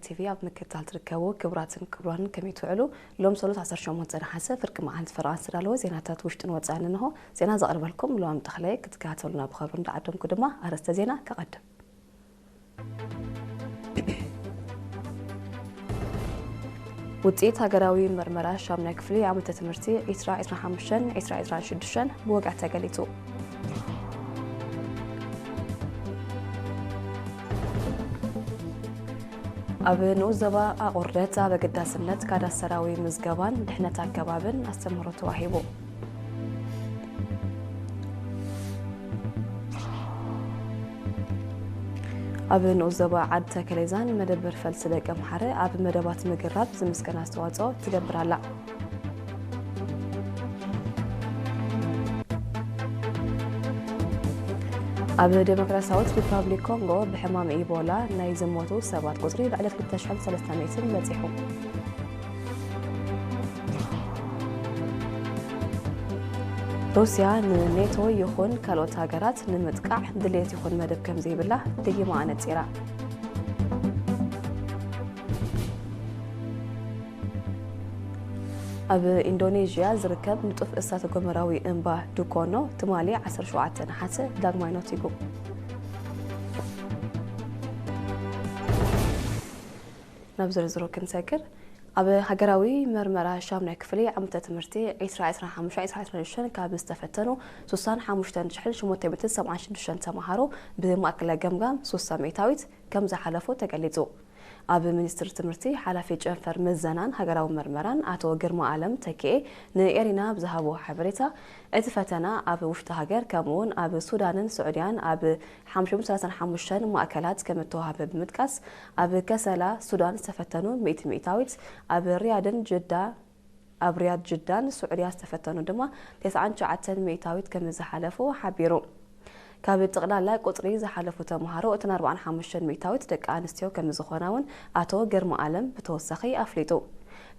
ቲቪ ኣብ ምክትታል ትርከቡ ክቡራትን ክቡራን ከመይ ትውዕሉ? ሎም ሰሉስ ዓሰርተ ሸሞንተ ነሓሰ ፍርቂ መዓልቲ ፈረቓ ዝተዳለወ ዜናታት ውሽጥን ወጻእን እንሆ። ዜና ዘቕርበልኩም ሉዋም ተኽለ። ክትከታተሉና ብኸብሪ እንዳዓደምኩ ድማ ኣርእስተ ዜና ከቐድም። ውጽኢት ሃገራዊ መርመራ ሻምናይ ክፍሊ ዓመተ ትምህርቲ ዒስራ ዒስራን ሓሙሽተን ዒስራ ዒስራን ሽዱሽተን ብወግዒ ተገሊጹ። ኣብ ንኡስ ዞባ ኣቑርደት ኣብ ኣገዳስነት ካዳስተራዊ ምዝገባን ድሕነት ኣገባብን ኣስተምህሮ ተዋሂቡ። ኣብ ንኡስ ዞባ ዓዲ ተከሌዛን መደበር ፈልሲ ደቂ ኣምሓረ ኣብ መደባት ምግራብ ዝምስገን ኣስተዋጽኦ ትገብር ኣላ። ኣብ ዴሞክራሲያዊት ሪፓብሊክ ኮንጎ ብሕማም ኢቦላ ናይ ዝሞቱ ሰባት ቁጽሪ ልዕሊ ክልተ ሽሕን ሰለስተ ሚእትን በጺሑ። ሩስያ ንኔቶ ይኹን ካልኦት ሃገራት ንምጥቃዕ ድሌት ይኹን መደብ ከም ዘይብላ ደጊማ ኣነጺራ። ኣብ ኢንዶኔዥያ ዝርከብ ንጡፍ እሳተ ጎመራዊ እምባ ዱኮኖ ትማሊ ዓሰርተ ሸውዓተ ነሓሰ ዳግማይ ነቲጉ። ናብ ዝርዝሩ ክንሰግር፣ ኣብ ሃገራዊ መርመራ ሻምናይ ክፍሊ ዓመተ ትምህርቲ ዒስራ ዒስራን ሓሙሽተን ዒስራ ዒስራን ሽዱሽተን ካብ ዝተፈተኑ ስሳን ሓሙሽተን ሽሕን ሸሞንተ ሚእትን ሰብዓን ሽዱሽተን ተምሃሮ ብማእከላይ ገምጋም ስሳ ሚእታዊት ከም ዝሓለፉ ተገሊጹ። ኣብ ሚኒስትሪ ትምህርቲ ሓላፊ ጨንፈር ምዘናን ሃገራዊ መርመራን ኣቶ ግርማ ኣለም ተኪኤ ንኤሪና ብዝሃቦ ሓበሬታ፣ እቲ ፈተና ኣብ ውሽጢ ሃገር ከምኡውን ኣብ ሱዳንን ስዑድያን ኣብ ሓሙሽተ ሚእትን ሰላሳን ሓሙሽተን ማእከላት ከም እተዋህበ ብምጥቃስ፣ ኣብ ከሰላ ሱዳን ዝተፈተኑ ሚእቲ ሚእታዊት፣ ኣብ ሪያድን ጅዳ ኣብ ሪያድ ጅዳን ስዑድያ ዝተፈተኑ ድማ ተስዓን ትሽዓተን ሚእታዊት ከም ዝሓለፉ ሓቢሩ። ካብ ጥቕላላ ቁጽሪ ዝሓለፉ ተምሃሮ እተን ኣርባዓን ሓሙሽተን ሚእታዊት ደቂ ኣንስትዮ ከም ዝኾና እውን ኣቶ ግርማ ኣለም ብተወሳኺ ኣፍሊጡ።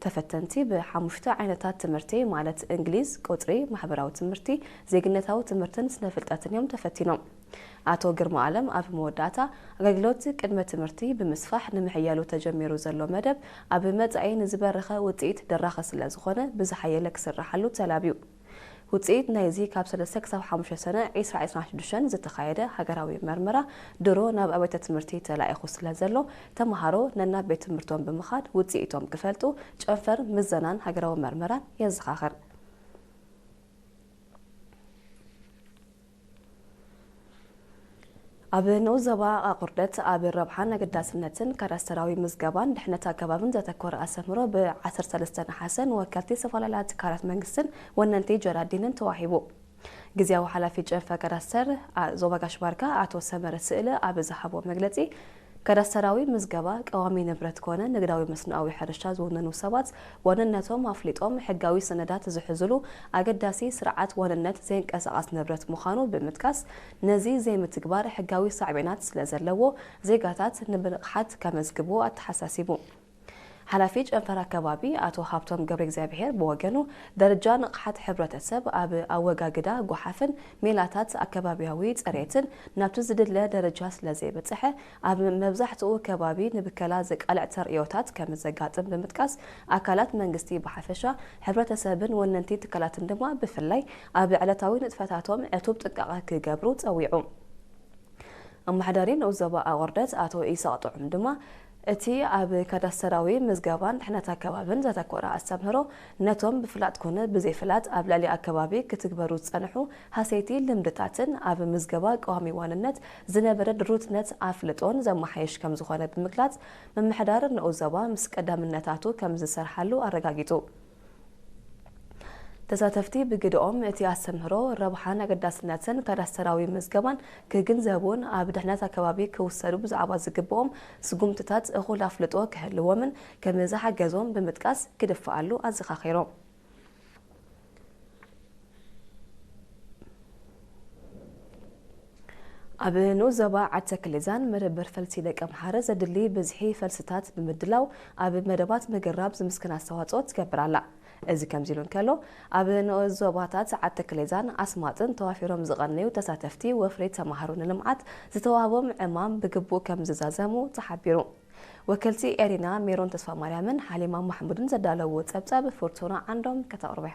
ተፈተንቲ ብሓሙሽተ ዓይነታት ትምህርቲ ማለት እንግሊዝ፣ ቁጽሪ፣ ማሕበራዊ ትምህርቲ፣ ዜግነታዊ ትምህርትን ስነ ፍልጠትን እዮም ተፈቲኖም። ኣቶ ግርማ ኣለም ኣብ መወዳእታ፣ ኣገልግሎት ቅድመ ትምህርቲ ብምስፋሕ ንምሕያሉ ተጀሚሩ ዘሎ መደብ ኣብ መጻኢ ንዝበረኸ ውጽኢት ደራኺ ስለ ዝኾነ ብዝሓየለ ክስራሓሉ ተላብዩ። ውጽኢት ናይዚ ካብ ሰለስተ ክሳብ ሓሙሽተ ሰነ ዒስራ ዒስራን ሽዱሽተን ዝተኻየደ ሃገራዊ መርመራ ድሮ ናብ ኣብያተ ትምህርቲ ተላኢኹ ስለ ዘሎ፣ ተምሃሮ ነናብ ቤት ትምህርቶም ብምኻድ ውጽኢቶም ክፈልጡ ጨንፈር ምዘናን ሃገራዊ መርመራን የዘኻኽር። ኣብ ንኡስ ዞባ ኣቑርደት ኣብ ረብሓን ኣገዳስነትን ካዳስተራዊ ምዝገባን ድሕነት ኣገባብን ዘተኮረ ኣስተምህሮ ብ ዓሰርተ ሰለስተ ነሓሰ ንወከልቲ ዝተፈላለያ ትካላት መንግስትን ወነንቲ ጀራዲንን ተዋሂቡ። ግዝያዊ ሓላፊ ጨንፈር ካዳስተር ኣ-፣ ዞባ ጋሽ ባርካ ኣቶ ሰመረ ስእለ ኣብ ዝሃቦ መግለጺ፣ ካዳስተራዊ ምዝገባ ቀዋሚ ንብረት ኮነ ንግዳዊ መስኖኣዊ ሕርሻ ዝውንኑ ሰባት ዋንነቶም ኣፍሊጦም ሕጋዊ ሰነዳት ዝሕዝሉ ኣገዳሲ ስርዓት ዋንነት ዘየንቀሳቐስ ንብረት ምዃኑ ብምጥቃስ፣ ነዚ ዘይምትግባር ሕጋዊ ሳዕቤናት ስለ ዘለዎ ዜጋታት ንብንቕሓት ከመዝግቡ ኣተሓሳሲቡ። ሓላፊ ጨንፈር ኣከባቢ ኣቶ ሃብቶም ገብረ እግዚኣብሔር ብወገኑ፣ ደረጃ ንቕሓት ሕብረተሰብ ኣብ ኣወጋግዳ ጓሓፍን ሜላታት ኣከባቢያዊ ጽሬትን ናብቲ ዝድለ ደረጃ ስለ ዘይበጽሐ፣ ኣብ መብዛሕትኡ ከባቢ ንብከላ ዘቃልዕ ተርእዮታት ከም ዘጋጥም ብምጥቃስ፣ ኣካላት መንግስቲ ብሓፈሻ፣ ሕብረተሰብን ወነንቲ ትካላትን ድማ ብፍላይ ኣብ ዕለታዊ ንጥፈታቶም ዕቱብ ጥንቃቐ ክገብሩ ጸዊዑ። ኣመሓዳሪ ንኡስ ዞባ ኣቑርደት ኣቶ ኢሳቕ ጥዑም ድማ፣ እቲ ኣብ ካዳስተራዊ ምዝገባን ድሕነት ኣከባብን ዘተኮረ ኣስተምህሮ፣ ነቶም ብፍላጥ ኮነ ብዘይፍላጥ ኣብ ልዕሊ ኣከባቢ ክትግበሩ ዝጸንሑ ሃሰይቲ ልምድታትን ኣብ ምዝገባ ቀዋሚ ዋንነት ዝነበረ ድሩትነት ኣፍልጦን ዘመሓየሽ ከም ዝኾነ ብምግላጽ፣ ምምሕዳር ንኡስ ዞባ ምስ ቀዳምነታቱ ከም ዝሰርሓሉ ኣረጋጊጹ። ተሳተፍቲ ብግደኦም፣ እቲ ኣስተምህሮ ረብሓን ኣገዳስነትን ካዳስተራዊ ምዝገባን ክግንዘቡን ኣብ ድሕነት ኣከባቢ ክውሰዱ ብዛዕባ ዝግብኦም ስጉምትታት እኹል ኣፍልጦ ክህልዎምን ከም ዝሓገዞም ብምጥቃስ ክድፍኣሉ ኣዘኻኺሮም። ኣብ ንኡስ ዞባ ዓዲ ተክሌዛን መደበር ፈልሲ ደቂ ኣምሓረ ዘድሊ ብዝሒ ፈልስታት ብምድላው ኣብ መደባት ምግራብ ዝምስክን ኣስተዋጽኦ ትገብር ኣላ። እዚ ከምዚ ኢሉ እንከሎ፣ ኣብ ንኡስ ዞባታት ዓዲ ተክሌዛን ኣስማጥን ተዋፊሮም ዝቐነዩ ተሳተፍቲ ወፍሪ ተማሃሮ ንልምዓት ዝተዋህቦም ዕማም ብግቡእ ከም ዝዛዘሙ ተሓቢሩ። ወከልቲ ኤሪና ሜሮን ተስፋ ማርያምን ሓሊማ ማሕሙድን ዘዳለውዎ ጸብጻብ ፍርቱና ዓንዶም ከተቕርቦ እያ።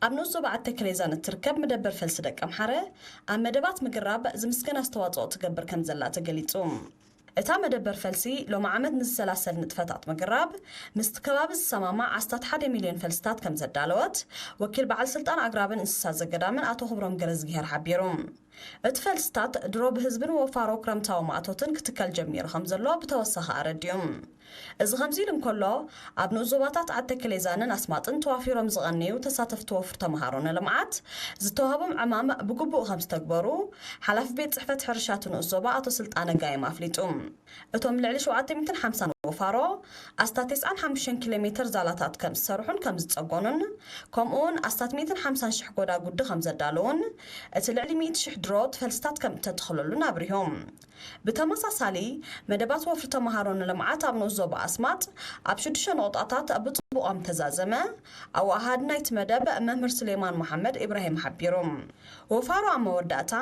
ኣብ ንኡስ ዞባ ዓተከሌዛን እትርከብ መደበር ፈልሲ ደቀምሓረ ኣብ መደባት ምግራብ ዝምስገን ኣስተዋጽኦ ትገብር ከም ዘላ ተገሊጹ። እታ መደበር ፈልሲ ሎሚ ዓመት ንዝሰላሰል ንጥፈታት ምግራብ ምስቲ ከባቢ ዝሰማማዕ ኣስታት ሓደ ሚልዮን ፈልስታት ከም ዘዳለወት ወኪል በዓል ስልጣን ኣግራብን እንስሳ ዘገዳምን ኣቶ ክብሮም ገረዝግሄር ሓቢሩ። እቲ ፈልስታት ድሮ ብህዝብን ወፋሮ ክረምታዊ ማእቶትን ክትከል ጀሚሩ ከም ዘሎ ብተወሳኺ ኣረዲኡ። እዚ ከምዚ ኢሉ እንከሎ፣ ኣብ ንኡስ ዞባታት ዓተከሌዛንን ኣስማጥን ተዋፊሮም ዝቐነዩ ተሳተፍቲ ወፍሪ ተምሃሮ ንልምዓት ዝተዋህቦም ዕማም ብግቡእ ከም ዝተግበሩ ሓላፊ ቤት ጽሕፈት ሕርሻ እቲ ንኡስ ዞባ ኣቶ ስልጣነ ጋይም ኣፍሊጡ። እቶም ልዕሊ ሸውዓተ ሚእትን ሓምሳን ወፋሮ ኣስታት ተስዓን ሓሙሽተን ኪሎ ሜተር ዛላታት ከም ዝሰርሑን ከም ዝጸገኑን ከምኡውን ኣስታት ሚእትን ሓምሳን ሽሕ ጎዳጉዲ ከም ዘዳለዉን እቲ ልዕሊ ሚእቲ ሽሕ ድሮ ፈልስታት ከም እተተኽለሉን ኣብሪሆም። ብተመሳሳሊ፣ መደባት ወፍሪ ተምሃሮ ንልምዓት ኣብ ንኡስ ዞባ ኣስማጥ ኣብ ሽዱሽተ ነቑጣታት ብጽቡቕ ከም ተዛዘመ ኣወሃሃዲ ናይቲ መደብ መምህር ሱሌማን መሓመድ ኢብራሂም ሓቢሩ። ወፋሮ ኣብ መወዳእታ፣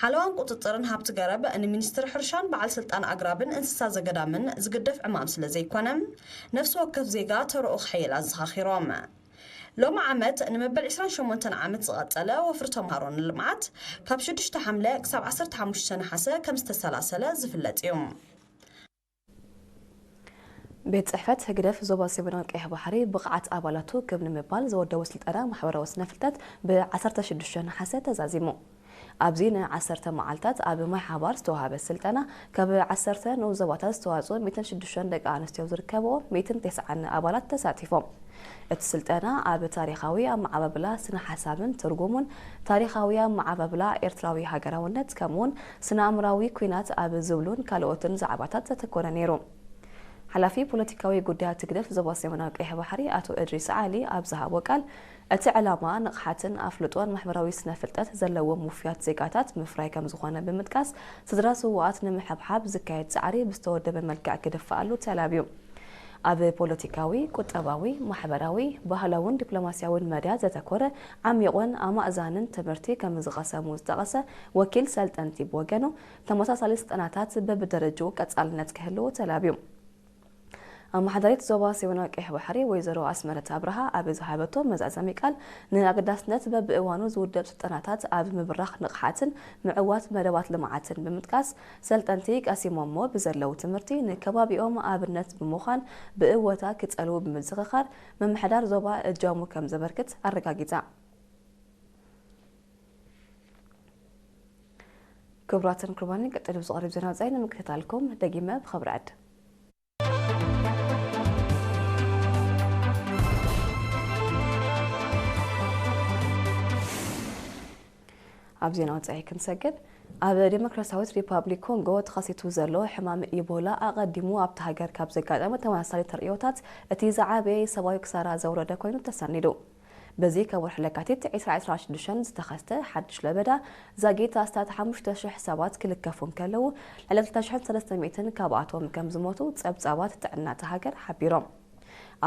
ሓለዋን ቁጽጽርን ሃብቲ ገረብ ንሚኒስትሪ ሕርሻን በዓል ስልጣን ኣግራብን እንስሳ ዘገዳምን ዝግደፍ ዕማም ስለ ዘይኮነ፣ ነፍሲ ወከፍ ዜጋ ተረኡ ክሕይል ኣዘኻኺሮም። ሎሚ ዓመት ንመበል ዕስራን ሸሞንተን ዓመት ዝቐጸለ ወፍሪ ተምሃሮ ንልምዓት ካብ ሽዱሽተ ሓምለ ክሳብ ዓሰርተ ሓሙሽተ ነሓሰ ከም ዝተሰላሰለ ዝፍለጥ እዩ። ቤት ጽሕፈት ህግደፍ ዞባ ሰሜናዊ ቀይሕ ባሕሪ ብቕዓት ኣባላቱ ክብ ንምባል ዘወደቦ ስልጠና ማሕበራዊ ስነ ፍልጠት ብ15 ነሓሰ ተዛዚሙ። ኣብዚ ንዓሰርተ መዓልታት ኣብ ማይ ሓባር ዝተዋሃበ ስልጠና፣ ካብ ዓሰርተ ንኡስ ዞባታት ዝተዋጽኡ ሚእትን ሽዱሽተን ደቂ ኣንስትዮ ዝርከብኦ ሚእትን ተስዓን ኣባላት ተሳቲፎም። እቲ ስልጠና ኣብ ታሪኻዊ ኣመዓባብላ ስነ ሓሳብን ትርጉሙን፣ ታሪኻዊ ኣመዓባብላ ኤርትራዊ ሃገራውነት፣ ከምኡውን ስነ ኣእምራዊ ኲናት ኣብ ዝብሉን ካልኦትን ዛዕባታት ዘተኮረ ነይሩ። ሓላፊ ፖለቲካዊ ጉዳያት ህግደፍ ዞባ ሰሜናዊ ቀይሕ ባሕሪ ኣቶ እድሪስ ዓሊ ኣብ ዝሃቦ ቃል፣ እቲ ዕላማ ንቕሓትን ኣፍልጦን ማሕበራዊ ስነ ፍልጠት ዘለዎም ውፉያት ዜጋታት ምፍራይ ከም ዝኾነ ብምጥቃስ፣ ስድራ ስውኣት ንምሕብሓብ ዝካየድ ጻዕሪ ብዝተወደበ መልክዕ ክድፋኣሉ ተላብዩ። ኣብ ፖለቲካዊ፣ ቁጠባዊ፣ ማሕበራዊ፣ ባህላውን ዲፕሎማስያውን መዳያት ዘተኮረ ዓሚቑን ኣማእዛንን ትምህርቲ ከም ዝቐሰሙ ዝጠቐሰ ወኪል ሰልጠንቲ ብወገኑ፣ ተመሳሳሊ ስልጠናታት በብደረጅኡ ቀጻልነት ክህልዎ ተላብዩ። ኣመሓዳሪት ዞባ ሰሜናዊ ቀይሕ ባሕሪ ወይዘሮ ኣስመረት ኣብርሃ ኣብ ዝሃበቶ መዛዘሚ ቃል፣ ንኣገዳስነት በብእዋኑ ዝውደብ ስልጠናታት ኣብ ምብራኽ ንቕሓትን ምዕዋት መደባት ልምዓትን ብምጥቃስ፣ ሰልጠንቲ ቀሲሞሞ ብዘለዉ ትምህርቲ ንከባቢኦም ኣብነት ብምዃን ብእወታ ክጸልዉ ብምዝኽኻር፣ ምምሕዳር ዞባ እጃሙ ከም ዘበርክት ኣረጋጊጻ። ክቡራትን ክቡራንን፣ ቀጺሉ ዝቐርብ ዜና ወጻኢ ንምክትታልኩም ደጊመ ብኽብሪ ዕድ። ኣብ ዜና ወጻኢ ክንሰግር፣ ኣብ ዴሞክራሲያዊት ሪፓብሊክ ኮንጎ ተኸሲቱ ዘሎ ሕማም ኢቦላ ኣቐዲሙ ኣብቲ ሃገር ካብ ዘጋጠመ ተመሳሳሊ ተርእዮታት እቲ ዝዓበየ ሰብኣዊ ክሳራ ዘውረደ ኮይኑ ተሰኒዱ። በዚ ካብ ወርሒ ለካቲት ዕስራ ዕስራ ሽዱሽተ ዝተኸስተ ሓድሽ ለበዳ ዛጊት ኣስታት ሓሙሽተ ሽሕ ሰባት ክልከፉ እንከለዉ፣ ልዕሊ ክልተ ሽሕን ሰለስተ ሚእትን ካብኣቶም ከም ዝሞቱ ጸብጻባት ጥዕና እታ ሃገር ሓቢሮም።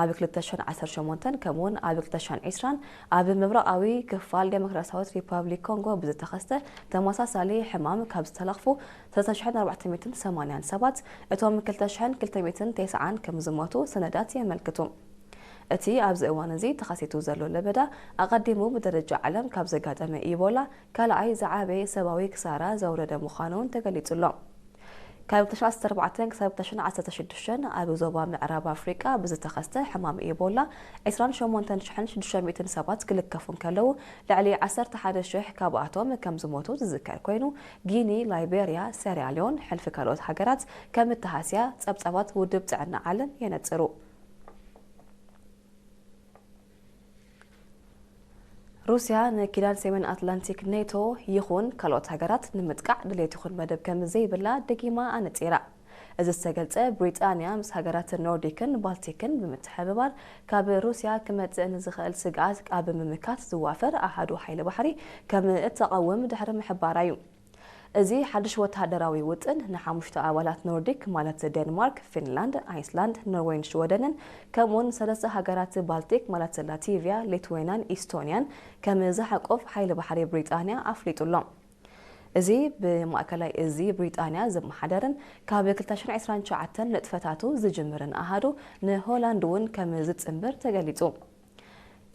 ኣብ ክልተ ሽሕን ዓሰርተ ሸሞንተን ከምኡውን ኣብ ክልተ ሽሕን ዕስራን ኣብ ምብራቓዊ ክፋል ዴሞክራሲያዊት ሪፓብሊክ ኮንጎ ብዝተኸስተ ተመሳሳሊ ሕማም ካብ ዝተለኽፉ ሰለስተ ሽሕን ኣርባዕተ ሚእትን ሰማንያን ሰባት፣ እቶም ክልተ ሽሕን ክልተ ሚእትን ተስዓን ከም ዝሞቱ ሰነዳት የመልክቱ። እቲ ኣብዚ እዋን እዚ ተኸሲቱ ዘሎ ለበዳ፣ ኣቐዲሙ ብደረጃ ዓለም ካብ ዘጋጠመ ኢቦላ ካልኣይ ዝዓበየ ሰብኣዊ ክሳራ ዘውረደ ምዃኑ እውን ተገሊጹ ኣሎ። ካብ ክልተ ሽሕን ዓሰርተ ኣርባዕተን ክሳብ ክልተ ሽሕን ዓሰርተ ሽዱሽተን ኣብ ዞባ ምዕራብ ኣፍሪቃ ብዝተኸስተ ሕማም ኢቦላ ዕስራን ሸሞንተን ሽሕን ሽዱሽተ ሚእትን ሰባት ክልከፉ እንከለዉ፣ ልዕሊ ዓሰርተ ሓደ ሽሕ ካብኣቶም ከም ዝሞቱ ዝዝከር ኮይኑ፣ ጊኒ፣ ላይቤርያ፣ ሴራልዮን፣ ሕልፊ ካልኦት ሃገራት ከም እተሃስያ ጸብጻባት ውድብ ጥዕና ዓለም የነጽሩ። ሩስያ ንኪዳን ሰሜን ኣትላንቲክ ኔቶ ይኹን ካልኦት ሃገራት ንምጥቃዕ ድሌት ይኹን መደብ ከም ዘይብላ ደጊማ ኣነጺራ። እዚ ዝተገልጸ፣ ብሪጣንያ ምስ ሃገራት ኖርዲክን ባልቲክን ብምትሕብባር ካብ ሩስያ ክመጽእ ንዝኽእል ስግኣት ኣብ ምምካት ዝዋፈር ኣሃዱ ሓይሊ ባሕሪ ከም እተቐውም ድሕሪ ምሕባራ እዩ። እዚ ሓድሽ ወተሃደራዊ ውጥን ንሓሙሽተ ኣባላት ኖርዲክ፣ ማለት ዴንማርክ፣ ፊንላንድ፣ ኣይስላንድ፣ ኖርዌይን ሽወደንን፣ ከምኡውን ሰለስተ ሃገራት ባልቲክ፣ ማለት ላቲቭያ፣ ሊትዌንያን ኢስቶንያን፣ ከም ዝሓቁፍ ሓይሊ ባሕሪ ብሪጣንያ ኣፍሊጡ ኣሎ። እዚ ብማእከላይ እዚ ብሪጣንያ ዝመሓደርን ካብ ክልተ ሽሕን ዕስራን ትሽዓተን ንጥፈታቱ ዝጅምርን ኣሃዱ ንሆላንድ እውን ከም ዝጽንብር ተገሊጹ።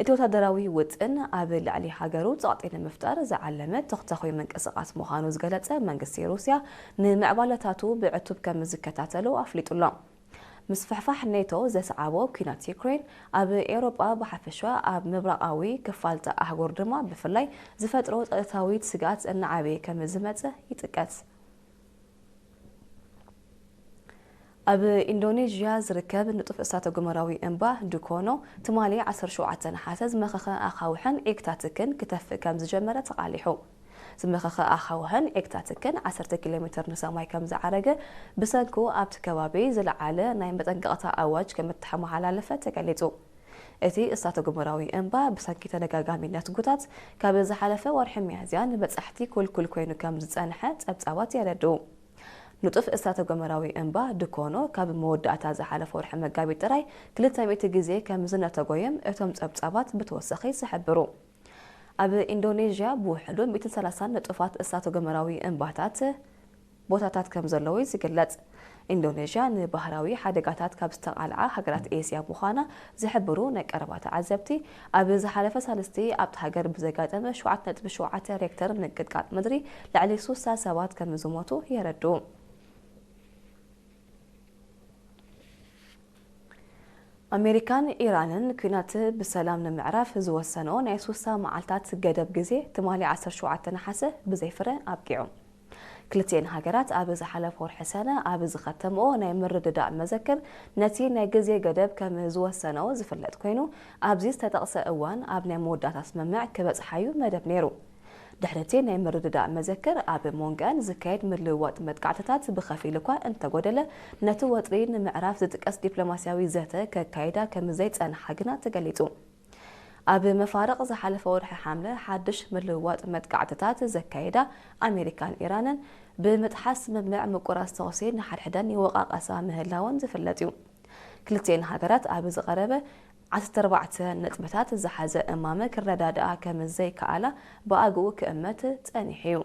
እቲ ወታደራዊ ውጥን ኣብ ልዕሊ ሃገሩ ጸቕጢ ንምፍጣር ዝዓለመ ተኽተኹይ ምንቅስቓስ ምዃኑ ዝገለጸ መንግስቲ ሩስያ፣ ንምዕባለታቱ ብዕቱብ ከም ዝከታተሎ ኣፍሊጡ ኣሎ። ምስፍሕፋሕ ኔቶ ዘስዓቦ ኲናት ዩክሬን ኣብ ኤውሮጳ ብሓፈሻ፣ ኣብ ምብራቓዊ ክፋል'ታ ኣህጉር ድማ ብፍላይ ዝፈጥሮ ጸጥታዊት ስግኣት እናዓበየ ከም ዝመጸ ይጥቀስ። ኣብ ኢንዶኔዥያ ዝርከብ ንጡፍ እሳተ ጎመራዊ እምባ ዱኮኖ ትማሊ ዓሰርተ ሸውዓተ ነሓሰ ዝመኸኸ ኣኻውሕን ዒግታትክን ክተፍእ ከም ዝጀመረ ተቓሊሑ። ዝመኸኸ ኣኻውሕን ዒግታትክን ዓሰርተ ኪሎ ሜተር ንሰማይ ከም ዝዓረገ፣ ብሰንኩ ኣብቲ ከባቢ ዝለዓለ ናይ መጠንቀቕታ ኣዋጅ ከም እተመሓላለፈ ተገሊጹ። እቲ እሳተ ጎመራዊ እምባ ብሰንኪ ተደጋጋሚ ነትጉታት ካብ ዝሓለፈ ወርሒ ሚያዝያ ንበጻሕቲ ኩልኩል ኮይኑ ከም ዝጸንሐ ጸብጻባት የረድኡ። ንጡፍ እሳተ ጎመራዊ እምባ ድኮኖ ካብ መወዳእታ ዝሓለፈ ወርሒ መጋቢት ጥራይ ክልተ ሚእቲ ግዜ ከም ዝነተጎ እዮም እቶም ጸብጻባት ብተወሳኺ ዝሕብሩ። ኣብ ኢንዶኔዥያ ብውሕዱ ሚእትን ሰላሳን ንጡፋት እሳተ ጎመራዊ እምባታት ቦታታት ከም ዘለዉ እዩ ዝግለጽ። ኢንዶኔዥያ ንባህራዊ ሓደጋታት ካብ ዝተቓልዓ ሃገራት ኤስያ ምዃና ዝሕብሩ ናይ ቀረባ ተዓዘብቲ፣ ኣብ ዝሓለፈ ሳልስቲ ኣብቲ ሃገር ብዘጋጠመ ሸውዓተ ነጥቢ ሸውዓተ ሬክተር ምንቅጥቃጥ ምድሪ ልዕሊ ሱሳ ሰባት ከም ዝሞቱ የረድኡ። ኣሜሪካን ኢራንን ኲናት ብሰላም ንምዕራፍ ዝወሰንኦ ናይ ሱሳ መዓልታት ገደብ ግዜ ትማሊ ዓሰርተ ሸውዓተ ነሓሰ ብዘይ ፍረ ኣብቂዑ። ክልቲኤን ሃገራት ኣብ ዝሓለፈ ወርሒ ሰነ ኣብ ዝኸተምኦ ናይ ምርድዳእ መዘክር ነቲ ናይ ግዜ ገደብ ከም ዝወሰንኦ ዝፍለጥ ኮይኑ፣ ኣብዚ ዝተጠቕሰ እዋን ኣብ ናይ መወዳእታ ስምምዕ ክበጽሓ እዩ መደብ ነይሩ። ድሕሪ እቲ ናይ ምርድዳእ መዘክር ኣብ መንጎኣን ዝካየድ ምልውዋጥ መጥቃዕትታት ብኸፊል እኳ እንተጎደለ፣ ነቲ ወጥሪ ንምዕራፍ ዝጥቀስ ዲፕሎማስያዊ ዘተ ከካይዳ ከም ዘይጸንሓ ግና ተገሊጹ። ኣብ መፋርቕ ዝሓለፈ ወርሒ ሓምለ ሓድሽ ምልውዋጥ መጥቃዕትታት ዘካየዳ ኣሜሪካን ኢራንን ብምጥሓስ ስምምዕ ምቁራጽ ተኹሲ ንሓድሕደን ይወቃቀሳ ምህላወን ዝፍለጥ እዩ። ክልቲኤን ሃገራት ኣብ ዝቐረበ ዓሰርተ ኣርባዕተ ነጥብታት ዝሓዘ እማመ ክረዳድኣ ከም ዘይከኣላ ብኣግኡ ክእመት ጸኒሑ እዩ።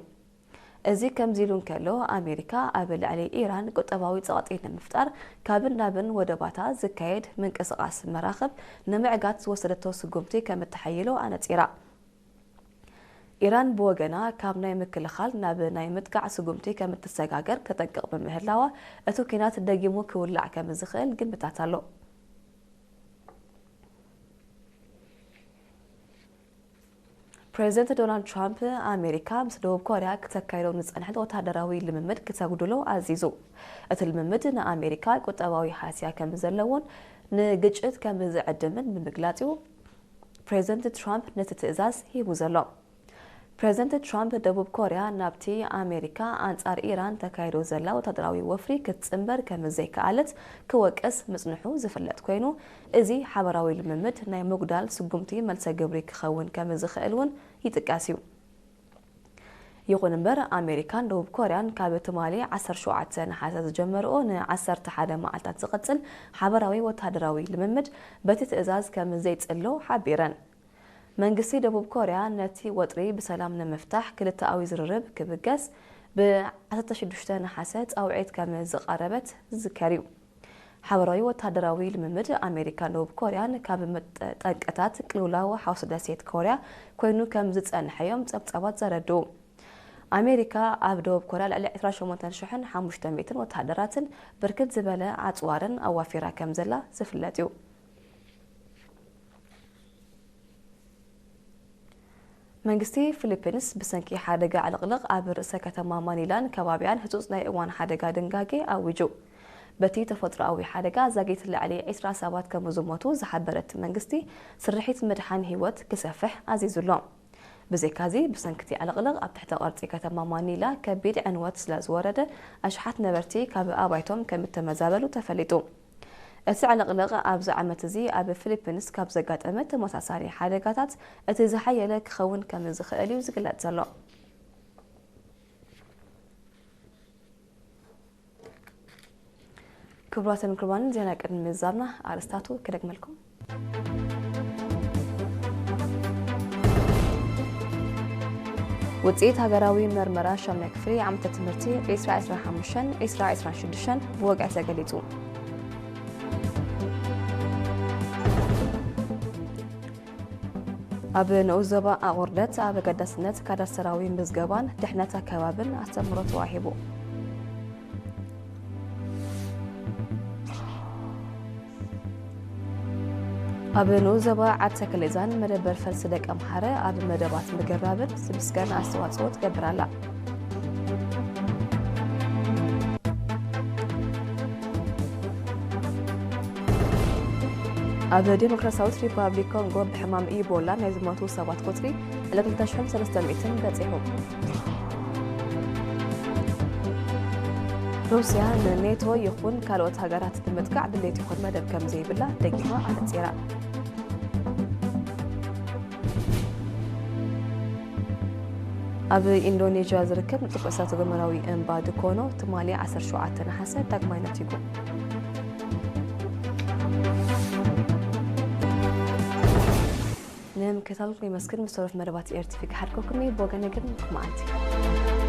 እዚ ከምዚ ኢሉ እንከሎ፣ ኣሜሪካ ኣብ ልዕሊ ኢራን ቁጠባዊ ጸቕጢ ንምፍጣር ካብን ናብን ወደባታ ዝካየድ ምንቅስቓስ መራኽብ ንምዕጋት ዝወሰደቶ ስጉምቲ ከም እተሓይሎ ኣነጺራ። ኢራን ብወገና ካብ ናይ ምክልኻል ናብ ናይ ምጥቃዕ ስጉምቲ ከም እትሰጋገር ተጠንቅቕ ብምህላዋ፣ እቲ ኲናት ደጊሙ ክውላዕ ከም ዝኽእል ግምታት ኣሎ። ፕሬዚደንት ዶናልድ ትራምፕ ኣሜሪካ ምስ ደቡብ ኮርያ ክተካይዶ ዝጸንሐት ወታደራዊ ልምምድ ክተጉድሎ ኣዚዙ። እቲ ልምምድ ንኣሜሪካ ቁጠባዊ ሃስያ ከም ዘለዎን ንግጭት ከም ዝዕድምን ብምግላጽ እዩ ፕሬዚደንት ትራምፕ ነቲ ትእዛዝ ሂቡ ዘሎ። ፕሬዚደንት ትራምፕ ደቡብ ኮርያ ናብቲ ኣሜሪካ ኣንጻር ኢራን ተካይዶ ዘላ ወታደራዊ ወፍሪ ክትጽንበር ከም ዘይከኣለት ክወቅስ ምጽንሑ ዝፍለጥ ኮይኑ፣ እዚ ሓበራዊ ልምምድ ናይ ምጉዳል ስጉምቲ መልሰ ግብሪ ክኸውን ከም ዝኽእል እውን ይጥቀስ እዩ። ይኹን እምበር፣ ኣሜሪካን ደቡብ ኮርያን ካብ ትማሊ ዓሰርተ ሸውዓተ ነሓሰ ዝጀመርኦ ን ዓሰርተ ሓደ መዓልታት ዝቕጽል ሓበራዊ ወታደራዊ ልምምድ በቲ ትእዛዝ ከም ዘይጽሎ ሓቢረን። መንግስቲ ደቡብ ኮርያ ነቲ ወጥሪ ብሰላም ንምፍታሕ ክልተኣዊ ዝርርብ ክብገስ ብ ዓሰርተ ሽዱሽተ ነሓሰ ጻውዒት ከም ዝቐረበት ዝዝከር እዩ። ሓበራዊ ወታደራዊ ልምምድ ኣሜሪካን ደቡብ ኮርያን ካብ መጠ-፣ ጠንቅታት ቅልውላው ሓውሲ ደሴት ኮርያ ኮይኑ ከም ዝጸንሐ እዮም ጸብጻባት ዘረድኡ። ኣሜሪካ ኣብ ደቡብ ኮርያ ልዕሊ ዕስራን ሸሞንተን ሽሕን ሓሙሽተ ሚእትን ወታሃደራትን ብርክት ዝበለ ኣጽዋርን ኣዋፊራ ከም ዘላ ዝፍለጥ እዩ። መንግስቲ ፊሊፒንስ ብሰንኪ ሓደጋ ዕልቕልቕ ኣብ ርእሰ ከተማ ማኒላን ከባቢኣን ህጹጽ ናይ እዋን ሓደጋ ድንጋጌ ኣዊጁ። በቲ ተፈጥሮኣዊ ሓደጋ ዛጊት ልዕሊ ዕስራ ሰባት ከም ዝሞቱ ዝሓበረ እቲ መንግስቲ፣ ስርሒት ምድሓን ህይወት ክሰፍሕ ኣዚዙ ኣሎ። ብዘይካዚ፣ ብሰንኪ እቲ ዕልቕልቕ ኣብ ትሕተ ቅርጺ ከተማ ማኒላ ከቢድ ዕንወት ስለ ዝወረደ፣ ኣሽሓት ነበርቲ ካብ ኣባይቶም ከም እተመዛበሉ ተፈሊጡ። እቲ ዕልቕልቕ ኣብዚ ዓመት እዚ ኣብ ፊሊፒንስ ካብ ዘጋጠመ ተመሳሳሊ ሓደጋታት እቲ ዝሓየለ ክኸውን ከም ዝኽእል እዩ ዝግለጽ ዘሎ። ክቡራትን ክቡራንን፣ ዜና ቅድሚ ምዛምና ኣርእስታቱ ክደግመልኩም። ውፅኢት ሃገራዊ መርመራ ሻምናይ ክፍሊ ዓመተ ትምህርቲ ዕስራ ዕስራን ሓሙሽተን ዕስራ ዕስራን ሽዱሽተን ብወግዒ ተገሊፁ። ኣብ ንኡስ ዞባ ኣቑርደት ኣብ ኣገዳስነት ካዳስተራዊ ምዝገባን ድሕነት ኣከባብን ኣስተምህሮ ተዋሂቡ። ኣብ ንኡስ ዞባ ዓዲ ተከሌዛን መደበር ፈልሲ ደቂ ኣምሓረ ኣብ መደባት ምግራብን ዝምስገን ኣስተዋፅኦ ትገብር ኣላ። ኣብ ዴሞክራሲያዊት ሪፓብሊክ ኮንጎ ብሕማም ኢቦላ ናይ ዝሞቱ ሰባት ቁፅሪ ልዕሊ ክልተ ሽሕን ሰለስተ ሚእትን በፂሑ። ሩስያ ንኔቶ ይኹን ካልኦት ሃገራት ንምጥቃዕ ድሌት ይኹን መደብ ከም ዘይብላ ደጊፋ ኣነፂራ። ኣብ ኢንዶኔዥያ ዝርከብ ንጡፍ እሳተ ጎመራዊ እምባ ድኮኖ ትማሊ ዓሰርተ ሸውዓተ ነሓሰ ዳግማይ ነቲጉ። ንምክትታልኩም የመስግን። ምስ ተረፉ መደባት ኤርቲቪ ክሓድገኩም እዩ። ብወገነ ግን ምዕልቲ።